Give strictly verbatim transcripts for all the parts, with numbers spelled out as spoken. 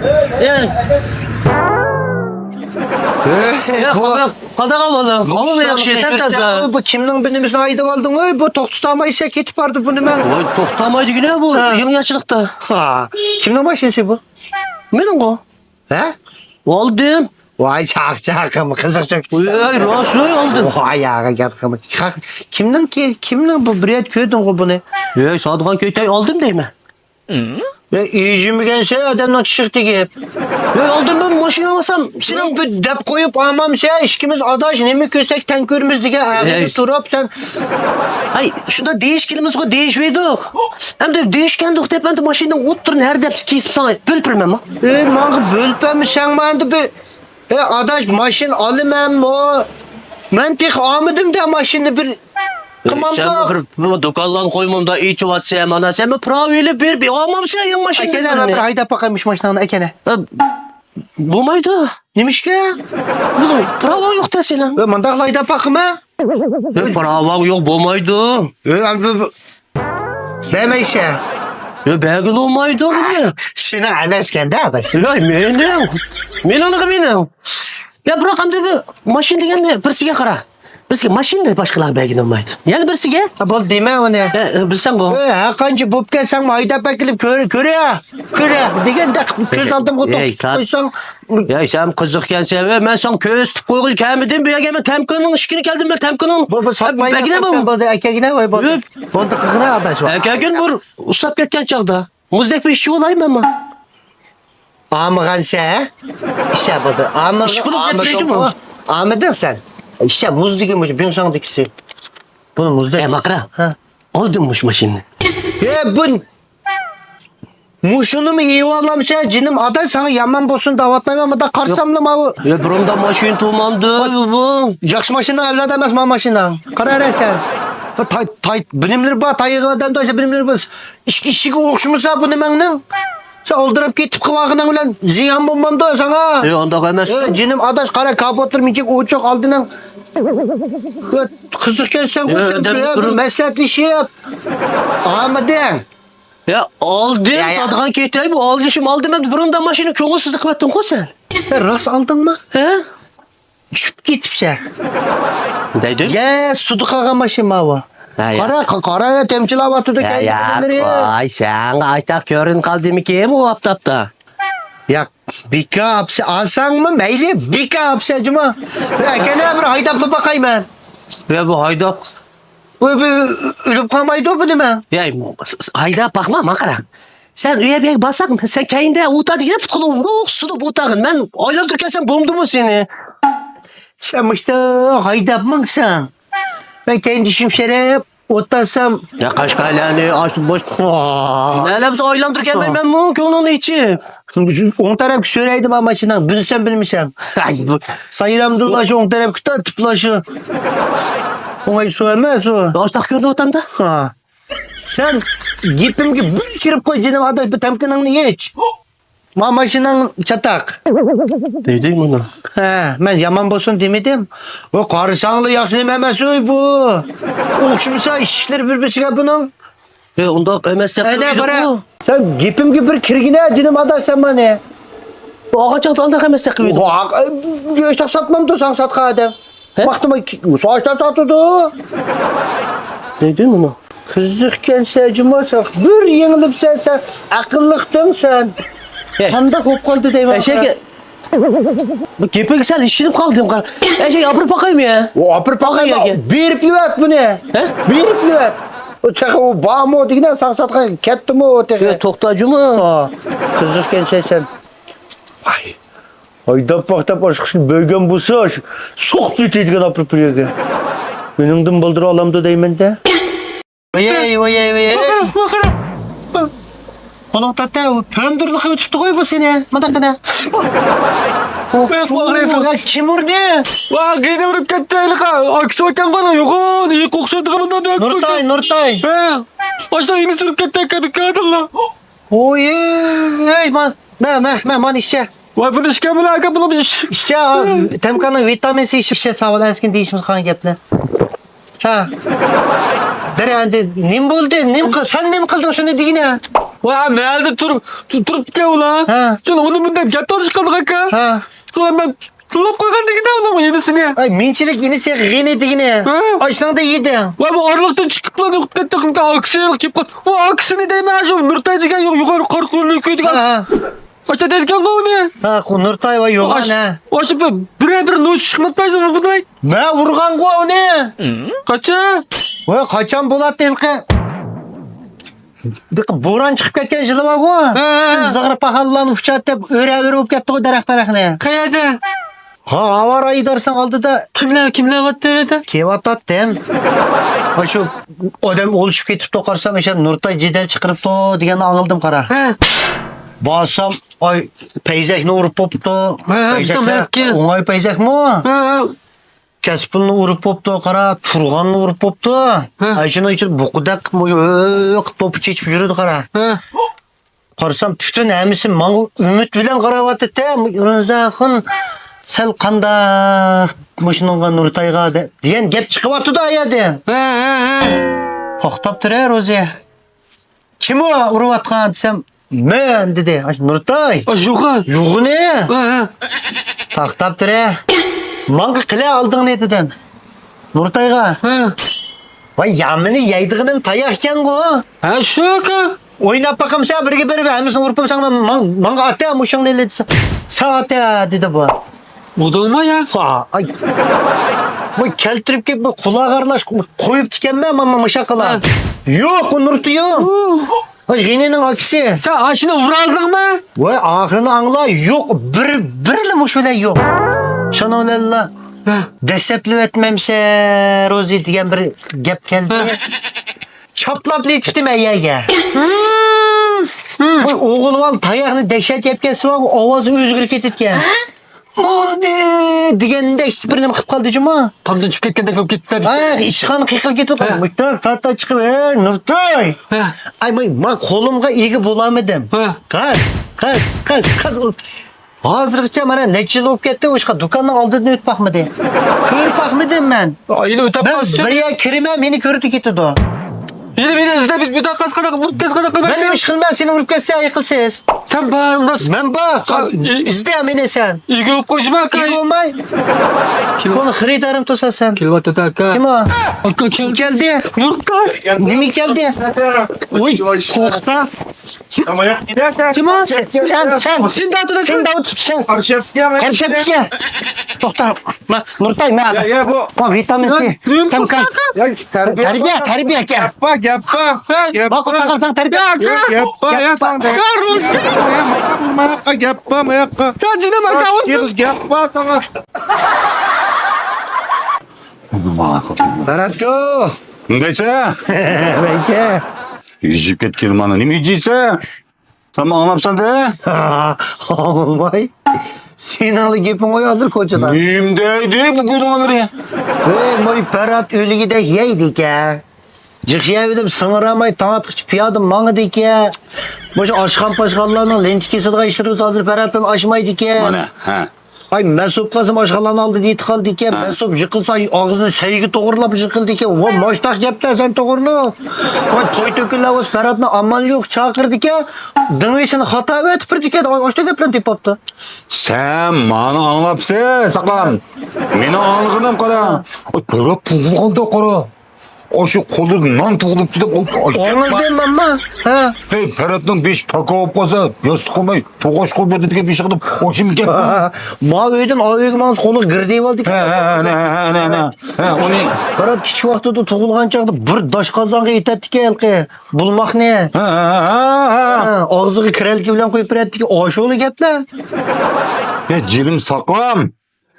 ئەي. يا، بۇ قانداق، قانداق ئەھۋالىڭ؟ بۇ ياخشى، تەپتازا. بۇ كىمنىڭ بىنىمىزنى ھەيدەپ ئالدىڭ؟ ئۆي، بۇ توختىتالمايسەن، كېتىپ باردى بۇنى مەن. ۋاي، توختىمايدىغىنە بۇ، ھە. يېڭى ياشلىقتا. ھا، كىمنىڭ ماشىنىسى بۇ؟ مېنىڭغۇ. ھە؟ ئالدىم. ۋاي، چاق، چاقىم، قىزىق چوق. ۋاي، راست، ۋاي، ئالدىم. ۋاي، ياغا گەپ قىلما. كىمنىڭكى، كىمنىڭ بۇ؟ بىر يەردە كۆردۈمغۇ بۇنى. ۋاي، ساتىدىغان كۆتەي ئالدىم دەيمەن. ۋە ئېجىمىگەنسەن ئادەمنىڭ چىشىغا تېگىپ. ۋاي، ئالدىم مەن ماشىنا ئالسام، سېنىڭ بىر دەپ قويۇپ ئالمامسەن، ئىككىمىز ئاداش نېمە كۆرسەك تەڭ كۆرىمىز دېگەن ئەقىلدە تۇرۇپ سەن. ھەي، شۇنداق دېيىش كېلىمىزغۇ، دېيىشمەيدۇق. ئەمدى دېيىشكەندۇق دەپ، ئەمدى ماشىنىنىڭ ئوتتۇرىنى ھەر دەپ كېسىپ ساڭا بۆلۈپ بېرىمەنما؟ ئەي، ماڭا بۆلۈپ بەرمىسەڭمۇ ئەمدى بىر، ئەي، ئاداش، ماشىنا ئالىمەنمۇ؟ مەن تېخى ئالمىدىم-دە ماشىنىنى بىر قىلمامدۇ. سەن بىر، بىر دۇكانلارنى قويمامدا ئېچىۋاتسەن، مانا سەن بىر پىراۋا ئېلىپ بېرىپ ئالمامسەن يېڭى ماشىنىنى. ئەكەنە، مەن بىر ھەيدەپ باقايمىش ماشىناڭنى، ئەكەنە. بولمايدۇ. نېمىشقا؟ بۇ پىراۋاڭ يوق-دە سېنىڭ. ئۆ، مۇنداقلا ھەيدەپ باقىمەن. ئۆ، پىراۋاڭ يوق، بولمايدۇ. ئۆ، ئەمدى بۇ، بەرمەيسەن. ئۆ، بەرگىلى بولمايدۇ بۇنى. سېنىڭ ئەمەسكەن-دە، ئاداش. ياق، مېنىڭ. مېنىڭلىقى مېنىڭ. يا، بىراق ئەمدى بۇ ماشىنا دېگەننى بىرسىگە قارا. بىرسىگە ماشىنىنى باشقىلارغا بەرگىلى بولمايدۇ. يەنە بىرسىگە. ھە، بولدى، دېمە ئۇنى. ھە، بىلسەڭغۇ. ئۆ، ھەر قانچە بوپكەن سەنمۇ ھەيدەپ ئەكېلىپ كۆرە، كۆرە، كۆرە دېگەندەك كۆز ئالدىمغا توختىتىپ قويساڭ. ياي، سەن قىزىقكەنسەن. ئۆ، مەن ساڭا كۆرسىتىپ قويغىلى كەلمىدىم. بۇ يەرگە مەن تەمكىننىڭ ئىشىكىنى كەلدىم، بىر تەمكىننىڭ. بولدى، ساتمايمەن. بولدى، ئەكەگىنە، ۋاي، بولدى. بولدى، قىزغىنا ئاداش. ئەكەگىن بىر ئۇسساپ كەتكەن چاغدا. مۇزدەك بىر ئىشچى بولايمەنمۇ؟ ئامىغانسەن، ھە؟ ئىشچى بولدى. ئامىغ-، ئىش بولۇپ ئامىدىڭ، گەپلىشىمۇ؟ ئامىدىڭ سەن. ئىشچى، مۇز دېگەن مۇشۇ بىڭشاڭدىكىسى. بۇنى مۇزدەك. ئە، ماقرا. ھە. ئالدىم مۇشۇ ماشىنىنى. ھە، بۇ مۇشۇنىمۇ ئېيىۋالامسەن، جېنىم ئاداش، ساڭا يامان بولسۇن دەۋاتمايمەن، مۇنداق قارىساملا ماۋۇ. يا، بۇرۇندا ماشىنا تۇرمامدۇ بۇ. ياخشى ماشىنىنىڭ ئەۋلادى ئەمەس، مانا ماشىناڭ. قارا، سەن. بۇ تاي-، تاي-، بىنىملىرى بار، تايىغى ئادەم تاشا بىنىملىرى بار. ئىچكى ئىشىكى ئوخشىمىسا بۇ نېمەڭنىڭ؟ سەن ئالدىراپ كېتىپ قالغىنىڭ بىلەن زىيان بولمامدۇ ساڭا؟ ياق، ئۇنداق ئەمەس. ئۆ، جېنىم ئاداش، قارا، كاپوتلىرى نېچىك ئوچۇق ئالدىنىڭ. ئۆ، قىزىقكەنسەن غۇ سەن، بىر مەسلىھەتلىشىپ. ئالمىدىڭ. يا، ئالدىم، يا، يا. ساتىدىغان كېتەي، بۇ ئالدىشىم ئالدىم، ئەمدى بۇرۇندا ماشىنا كۆڭۈلسىزلىك قىلىۋەتتىڭغۇ سەن. يا، راست ئالدىڭمۇ؟ ھە؟ چۈشۈپ كېتىپسەن. دەيدۇ. يە، سۇدا قالغان ماشىنا ماۋۇ. ھە، يا. قارا، قا-، قارا، يا، تەمچىلەۋاتىدۇ، يا، كەينىدىن يا، بېرى. ۋاي، ساڭا ئايتاق كۆرۈنۈپ قالدىمىكىن بۇ ئاپتاپتا؟ ياق، بىكار ئاپسە، ئالساڭمۇ مەيلى، بىكار ئاپسە جۇما. ئەكەنە بىر ھايداپلا باقايمەن. يا، بۇ ھايداپ. ئۆ، بۇ ئۆلۈپ قالمايدۇ بۇ نېمە؟ يا، س-، س-، ھايداپ باقما، ماڭا قارا. سەن ئۇ يەرگە بارساڭ، سەن كەينىدە ئولتۇر دېگىنە پۇت-قولۇڭ سۇنۇپ ئولتۇرغىن. مەن ئايلاندۇرۇپ كەلسەم بولمىدىمۇ سېنى؟ سەن مۇشتا ھايداپ ماڭساڭ، مەن كەينىدە شىمشەرەپ ئولتۇرسام. يا قەشقەرلەرنى ئاشۇ بوش. نەلەمسە ئايلاندۇرۇپ كەلمەيمەنمۇ كۆڭلۈڭنى ئېچىپ. ئوڭ تەرەپكە سۆرەيدۇ مانا ماشىناڭ، بىلسەم بىلمىسەم. سايرامدىلا شۇ ئوڭ تەرەپكە تارتىپلا شۇ. ئوڭاي سۇ ئەمەس ئۇ. ئاشتاق كۆرۈنۈۋاتامدا؟ ھا. سەن گېپىمگە بىر كىرىپ قوي، جېنىم ئاداش، بىر تەمكىنىڭنى ئىچ. ما ماشىناڭ چاتاق. دەيدۇ مانا. ھە، مەن يامان بولسۇن دېمىدىم. ئۇ قارىساڭلا ياخشى نېمە ئەمەس ئۇي بۇ. ئوخشىمىسا ئىشىكلىرى بىر-بىرسىگە بۇنىڭ. ئە، ئۇنداق ئەمەس دەپ قويدۇق. سەن گېپىمگە بىر كىرگىنە، جېنىم ئاداش، سەن مانا. بۇ ئالغان چاغدا ئانداق ئەمەس دەپ قويدۇق. ھېچ ساتمامدۇ ساڭا ساتقان ئادەم. ھە؟ باقتىم، ساچتا ساتىدۇ. دەيدۇ مانا. قىزىقكەنسەن جۇما سەن، بىر يېڭىلىپسەن سەن، ئەقىللىقتىڭ سەن. ھە. قانداق بولۇپ قالدى دەيمەن. ئەشەگە، بۇ گېپىگە سەل ئىشىنىپ قالدىم، قارا. ئەشەگە ئاپىرىپ باقايمۇ يا؟ ئۇ ئاپىرىپ باقايمۇ؟ بېرىپ يۈۋەت بۇنى. ھە؟ بېرىپ يۈۋەت. ئۇ تېخى ئۇ بارمۇ دېگىنە، ساڭا ساتقان كەتتىمۇ ئۇ تېخى. يا، توختا جۇما. ھا. قىزىقكەنسەن سەن. ۋاي. ھايداپ باق دەپ ئاشۇ قىشنى بەرگەن بولسا، سوقۇپ يېتىدىكەن ئاپىرىپ بىر يەرگە. مېنىڭدىن بالدۇر ئالامدۇ دەيمەن-دە. ۋايەي، ۋايەي، ۋايەي. قولۇڭ تەتتە، پۆمدۈرلۈقى ئۆتۈپتىغۇ بۇ سېنى. مۇنداق قىلە. يا، كىم ئۇردى؟ ۋا، قېنى ئۇرۇپ كەتتى ھېلىقى. ئاكىسى ئەكەم بار، يوغان، يېقى ئوخشايدىغان ئۇنداق. نۇرتاي، نۇرتاي. ھە. ئاشۇنداق ئىنى سۈرۈپ كەتتى ئەكەم، كەدىلا. ۋوي، ئەي، مانا، مانا، مانا، مانا ئىچە. ۋاي، بۇنى ئىچكەن بىلەن ئاكا، بۇنى ئىچ-، ئىچە، تەمكاننىڭ ۋىتامىن سى ئىچىپ. ئىچە، ساۋۇل ئەسكىن دېيىشىمىز قالغان گەپلەر. ھە. بىر ئەمدى نېمە بولدى؟ نېمە قىل-، سەن نېمە قىلدىڭ شۇنى دېگىنە؟ ۋاي، مەھەللىدە تۇرۇپ، تۇ-، تۇرۇپتىكەن ئۇلار. ھە. شۇ ئۇنى مۇنداق گەپ تالىشىپ قالدۇق ئاكا. ھە. شۇ مەن تىللاپ قويغان دېگىنە ئۇنىڭ ئىنىسىنى. ئاي، مىنچىلىك ئىنىسى غېنى دېگىنى. ھە. ئاشنىڭدا يېدىڭ. ۋاي، بۇ ئارىلىقتىن چىقىپلا يوقاپ كەتتى. ئاكىسى كېلىپ قالدى. ئۇ ئاكىسىنى دەيمەن، شۇ نۇرتاي دېگەن يو-، يۇقىرى قارا قولىنى كۆيدىگەن. ھە. ئاشتا دەيدىكەنغۇ ئۇنى. ھە، خۇ نۇرتاي ۋاي يوغان ئاش-، ھە. ئاشۇ بىر، بىرەر بىر نوچى چىقماپتۇ ئۇنى. مەن ئۇرغانغۇ ئۇنى. قاچان؟ ۋاي، قاچان بولاتتى ھېلىقى؟ بوران چىقىپ كەتكەن يىلى بارغۇ. ھە، ھە. زىغىر پاخاللارنى ئۇچاتتى، ئۆرە-ئۆرە بولۇپ كەتتىغۇ دەرەخ-پەرەخنى. قەيەردە؟ ھا، ئاۋارە ئىدارىسىنىڭ ئالدىدا. كىملەر، كىملەر بارتتى ئۇ يەردە؟ كېۋاتاتتىم. ھا، شۇ ئادەم ئولۇشۇپ كېتىپتۇ، قارىسام، ئاشۇ نۇرتاي جېدەل چىقىرىپتۇ دېگەننى ئاڭلىدىم، قارا. ھە. بارسام، ئاي، پەيزەكنى ئۇرۇپ بوپتۇ. ھە، ھە، پەيزەكلەر، ئوڭاي پەيزەكمۇ؟ ھە، ھە. كەسپىننى ئۇرۇپ بوپتۇ، قارا، تۇرغاننى ئۇرۇپ بوپتۇ. ھە. ئاي، شۇنىڭ ئىچىدە بۇقىدەك قىلىپ توپا چېچىپ يۈرىدۇ، قارا. ھە. قارىسام، پۈتۈن ھەممىسى ماڭا ئۈمىد بىلەن قاراۋاتىدۇ. روزاخۇن، سەل قانداق مۇشۇنىڭغا نۇرتايغا دە-، دېگەن گەپ چىقىۋاتىدۇ ئايەردىن. ھە، ھە، ھە. توختاپ تۇرە، روزى. كىم ئۇ ئۇرۇۋاتقان دېسەم، مەن دېدى. ئاشۇ نۇرتاي. ئاشۇ يوغان. يوغىنى. ھە، ھە. توختاپ تۇرە. ماڭا قىلە ئالدىڭنى دېدىم. نۇرتايغا. ھە. ۋاي، يامىنى يەيدىغىنىم تاياق ئىكەنغۇ. ھە، شۇ ئاكا. ئويناپ باقامسەن، بىرگە بېرىپ ھەممىسىنى ئۇرۇپ بولساڭ، ماڭ-، ماڭا ئاتە مۇشۇڭنى دېسە، سەن ئاتە دېدى بۇ. ئۇدۇڭما يا؟ ھا، ئاي. بۇ كەلتۈرۈپ كېلىپ بۇ قۇلاق ئارىلاش قويۇپتىكەنمەن، مانا مۇشۇ قىلا. ھە. يوق، ئۇ نۇرتى يوق. ئۇ. ھاي، غېنىنىڭ ئاكىسى. سەن ئاشۇنى ئۇرالدىڭمۇ؟ ۋاي، ئاخىرىنى ئاڭلا، يوق، بىر، بىرلا مۇشۇ بىلەن يوق. شۇنىڭ بىلەنلا ھە. دەسسەپلىۋەتمەمسە، روزى دېگەن بىر گەپ كەلدى. ھە. چاپلاپ يېتىپتىمەن يەرگە. ھىم، ھىم. ۋاي، ئوغۇل بالا تاياقنى دەھشەت يەپ كەتسە، ئاۋازى ئۆزگىرىپ كېتىدىكەن. بولدى دېگەندەك بىر نېمە قىلىپ قالدى جۇما. تامدىن چىقىپ كەتكەندەك بولۇپ كېتىپتۇ. ھە، ئىشخانا قىيقىلىپ كېتىپ قالدى. ھە. مۇشتاق قاتتا چىقىپ، ھەي، نۇرتاي. ھە. ئاي، ماي، ما قولۇمغا ئىگە بولالمىدىم. ھە. قاز، قاز، قاز، قاز. ھازىرغىچە مانا نەچچە يىل بولۇپ كەتتى، ئۇ ئىشقا دۇكاننىڭ ئالدىدىن ئۆتۈپ باقمىدى. كۆرۈپ باقمىدىم مەن. ئاينى ئۆتۈپ مەن قالسىچۇ. بىر يەرگە كىرىمەن، مېنى كۆرىدۇ كېتىدۇ. يەنە مېنى ئىزدەپ، بۇ قاز قانداق، بۇ قاز قانداق قىلىپ مەن نېمە ئىش قىلىمەن، سېنى ئۇرۇپ كەتسە ئايىقلىسىز. سەن بار ئۇنداق. مەن بار. سەن ئىزدە مېنى سەن. ئىگە بولۇپ قويۇشما ئاكا. ئىگە بولماي. كىم؟ بۇنى خېرىدارىم تۇرسا سەن. كېلىۋاتىدۇ ئاكا. كىم ئۇ؟ ئاكا كىم؟ كەلدى. نۇرتاي. نېمە كەلدى؟ ۋوي، توختا. كىم ئۇ؟ سەن، سەن. سېنى داۋۇت، سەن. سېنى داۋۇت، سەن. قارشى ئەپكە. توختا. ما، نۇرتاي، ما. يا، يا، بۇ. ما، ۋىتامىن سى. يا، نېمە توختا؟ تەربىيە، تەربىيە، گەپ بار، گەپ بار. باق، ساڭا، ساڭا تەربىيە. يا، گەپ بار، يا، ساڭا. يا، ماقا، بۇ ماقا، گەپ بار، ماقا. سەن جېنىم ئاكا. گەپ بار، ساڭا. بەرەتكۇ. نېمە دەيسەن؟ نېمە؟ يۈزۈپ كەتكىنى مانا. نېمە يۈزۈيسەن؟ سەن ئاڭلاپسەن دە؟ ئاڭلىماي. سېنىڭلا گېپىڭ غوي ھازىر كوچىدا. نېمە دەيدۇ بۇ گۇناھلىرى؟ ھەي، ماي پەرھات ئۆلۈگىدەك يەيدىكەن. جىق يەۋېلىپ سىڭىرالماي تاڭ ئاتقىچە پىيادە ماڭىدىكەن. مۇشۇ ئاشخان-پاشخانلارنىڭ لېنتە كېسىدىغان ئىشلىرى ھازىر پەرھاتتىن ئاشمايدىكەن. مانا، ھە. ئاي، مەسۇپ قالسىمۇ ئاشخانىلارنىڭ ئالدىدا يېتىپ قالىدىكەن. ھە. مەسۇپ يىقىلسا ئاغزىنى سەيگە توغرىلاپ يىقىلىدىكەن. ۋا، ماشتاق گەپتە سەن توغرىنى. ۋاي، توي تۆكۈنلەر بولسا پەرھاتنى ئامال يوق چاقىرىدىكەن. دىڭ ئېسىنى خاتا ئەۋەتىپ بېرىدىكەن. ئاشتا گەپلەرنى تېپىپتۇ. سەن مانى ئاڭلاپسەن، ساقام. مېنىڭ ئاڭلىغىنىم قارا. ئاي، پەرھات تۇغۇلغاندا قارا. ئاشۇ قولىدا نان تۇغۇلۇپتۇ دەپ، ئاي، ئاي، ئاڭلىدىم، ماما. ھە. ھەي، پەرھاتنىڭ بېشى پاكا بولۇپ قالسا، ياستۇق قويماي، توقاش قويۇپ بېرىدىكەن بېشىغا دەپ، ئاشۇم گەپ. ھە، ھە، ھە. ما ئۆيدىن ئا ئۆيگە ماڭسا قولىغا گىردە ئالدى. ھە، ھە، ھە، ھە، ھە، ھە، ھە. ھە، ئۇنى. پەرھات كىچىك ۋاقتىدا تۇغۇلغان چاغدا بىر داش قازانغا ئېتەتتىكەن ھېلىقى بۇلماقنى. ھە، ھە، ھە، ھە. ھە، ئاغزىغا كىرەلكە بىلەن قويۇپ بېرەتتىكەن، ئاشۇلا گەپلەر. يا، جېنىم ساقام.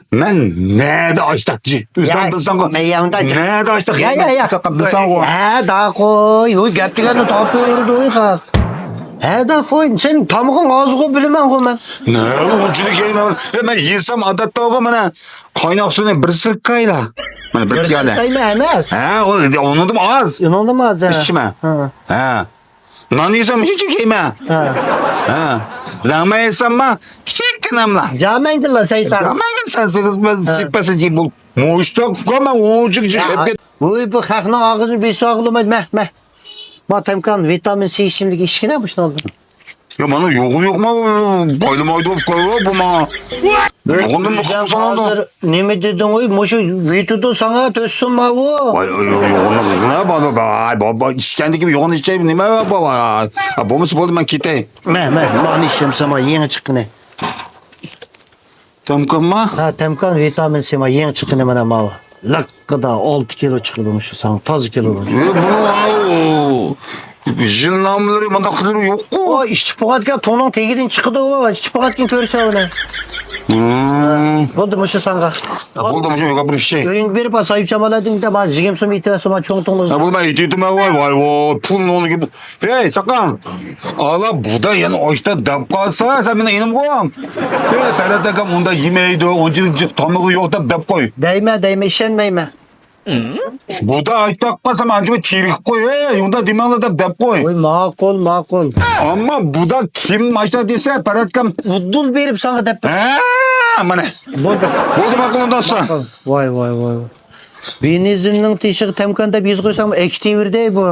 مەن نەدە ئاشتاقچى؟ ئۆزۈڭ يا، بىلسەڭغۇ. مەن يەمدە. نەدە ئاشتاق؟ يا، يا، يا. بىلسەڭغۇ. ھە، دا قوي. يو، گەپ دېگەننى تاپىۋېرىدۇ، خەق. ھە، دا قوي. سەن تامىقىڭ ئازغۇ بىلىمەنغۇ مەن. نە، ئۇنچىلىك يەيمەن. يا، مەن يېسەم ئادەتتەغۇ مانا قايناق سۇنى بىر سىركايلا. مانا بىر بىر پىيالە. سىركايما ئەمەس. ھە، ئۇ، ئۇنىڭدىن ئاز. ئۇنىڭدىن ئاز، ھە. ئىچىمە. ھە. ھە. نان يېسەم شۇنچە يەيمەن. ھە. ھە. لەڭمەن يېسەممۇ كىچىككىنەملا. جامەنگىلا سەيسەن. جامەنگىلا سەيسەن، مەن ھە. سىپەسە يېيىپ بول. مۇشتاق ئۇكام، مەن ئۇنچە كىچىك يەپ كەت. ۋوي، بۇ خەقنىڭ ئاغزىنى بىساغلىمايدۇ. مە، مە. ما تەمكان، ۋىتامىن سى ئىچىملىكى ئىچكىنە مۇشۇنىڭدىن. يا، مانا يوغان يوقما، بايلىمايدۇ، قويۇۋەر بۇ ماڭا. يوغاندىن بىر قاپساڭ ئالدى. نېمە دېدىڭ ئۇي؟ مۇشۇ ۋىتىدۇ ساڭا تۆتسۇن ماۋۇ. ۋاي، يوغان، بابا، بابا، ئىچكەندىكى يوغان ئىچەي، نېمە، بابا؟ بولمىسا بولدى، مەن كېتەي. مە، مە، مانا ئىچسەم ساما يېڭى چىققىنى. تەمكانما؟ ھە، تەمكان ۋىتامىن سى ما يېڭى چىققىنى مانا ماۋۇ. لىققىدا ئالتە كىلو چىقىدۇ مۇشۇ ساڭا تازا كىلو. ئە، بۇنى ئاۋۇ يىلنامىلىرى مۇنداقلىرى يوققۇ. ئۇ ئىچىپ بولغانكەن تونۇڭ تېگىدىن چىقىدۇ ئۇ. ئىچىپ بولغانكەن كۆرسە ئۇنى. بولدى مۇشۇ ساڭا. بولدى مۇشۇ يوغان بىر ئىچەي. ئۆيۈڭگە بېرىپ ساھىپ جامالەدىڭ دە ما جىگىم سۇم ئېتىۋەرسە ما چوڭ توڭلىق. بۇ مەن ئېتىۋېتىمەن ۋاي ۋاي ۋاي پۇل نولىگە. ھەي ساقاڭ. ئالا بۇدا يەنە ئاشتا دەپ قالسا سەن مېنىڭ ئىنىمغۇ. ھەي پەرھات ئاكام ئۇنداق يېمەيدۇ، ئۇنچىلىك جىق تامىقى يوق دەپ دەپ قوي. دەيمە، دەيمە، ئىشەنمەيمە. بۇدا ئاشتا قالسا مانا تېرىپ قوي، ھەي ئۇنداق دېمەڭلار دەپ دەپ قوي. ۋاي ماقۇل، ماقۇل. ئەمما بۇدا كىم ئاشتا دېسە پەرھات ئاكام. ئۇدۇل بېرىپ ساڭا دەپ. ھە، مانا. بولدى. بولدى ماقۇل ئۇنداقسا. ۋاي ۋاي ۋاي. بېنزىننىڭ تېشىغا تەمكان دەپ يېزىپ قويساڭ ئەكېتىۋېرىدۇ بۇ.